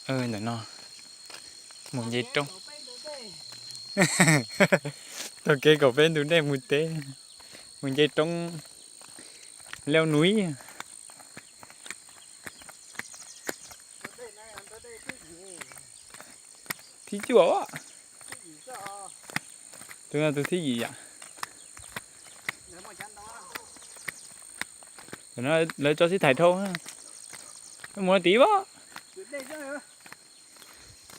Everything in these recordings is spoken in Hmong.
Ntawm no mus nce roob. Taug kev kaum peb ntug dej mus teb, mus nce roob leo núi. Thib cuaj. Tus no tus thib yim yom. Lawv tso sib thaiv dhau. Mus no tid pab.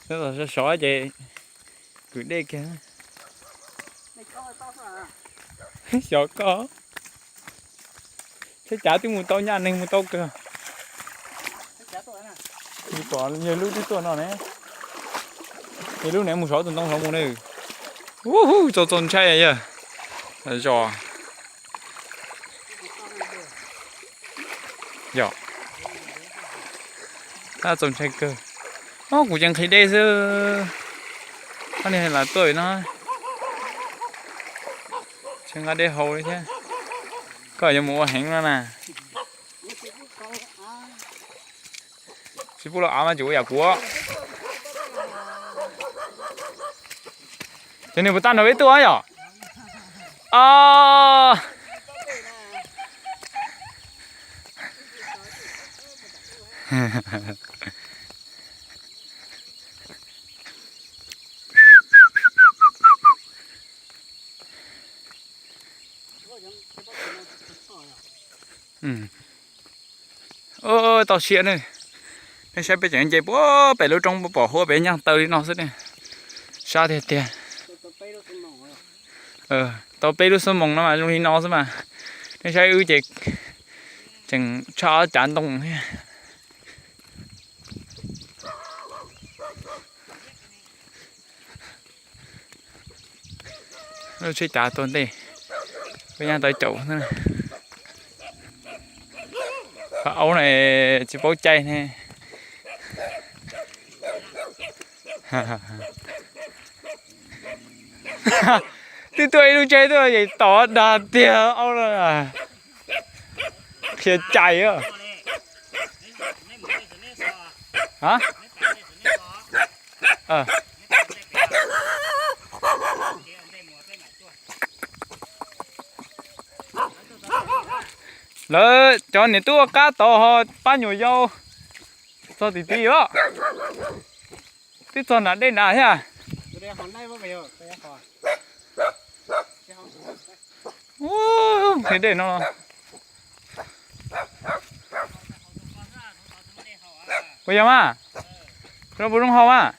Sov sov ces kwv dej kiag. Xyov koj. Tsheb cav twb mus tau, nyaj neeg mus tau kawg. Pom yawg lub twb tuaj no ne. Yawg lub ne mus saum tus ntoo saud mus ne. Ub, txaus txaus ntshai yawg. Zos. Yog, txaus ntshai kawg. Kuv tseem nqhis dej xwb. Ob niag lam tuaj no, tsis nqa dej haus li thiab. Koj yuav mus ua heev no na. Tsis pub los av mas tsis ua yam kuv. Ces nws puas tag nrho peb tuaj yom? Tau siab ne. Nej saib peb tseem nce puag pem lub roob, pom huab pem nyaj taw li no xwb ne. Sab tiag tiag. Tau peb lub xuab moos no mas zoo li no xwb mas. Nej saib wb ces tseem tshaj ob cav ntoo thiab. Lub tsheb cav tuag ntej, peb nyaj tau caum xwb. Qhov aub no tsis paub cai ne. Twb tuaj ib lub tsheb tuaj es tom dag tiag aub no. Qhia cai. Lawv cov niam tub ua qab tod ho pab nyuam yaus txog tim tid os. Twb txog nram dej nrad thiab. Ub, dej no. Puas yog mas? Tus no puas zoo haus mas?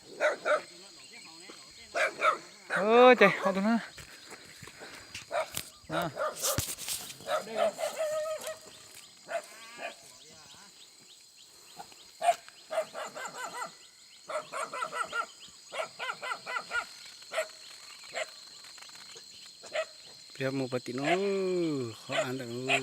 Ces haus tus no. Peb mus pem tim no, qhov av ntawm no.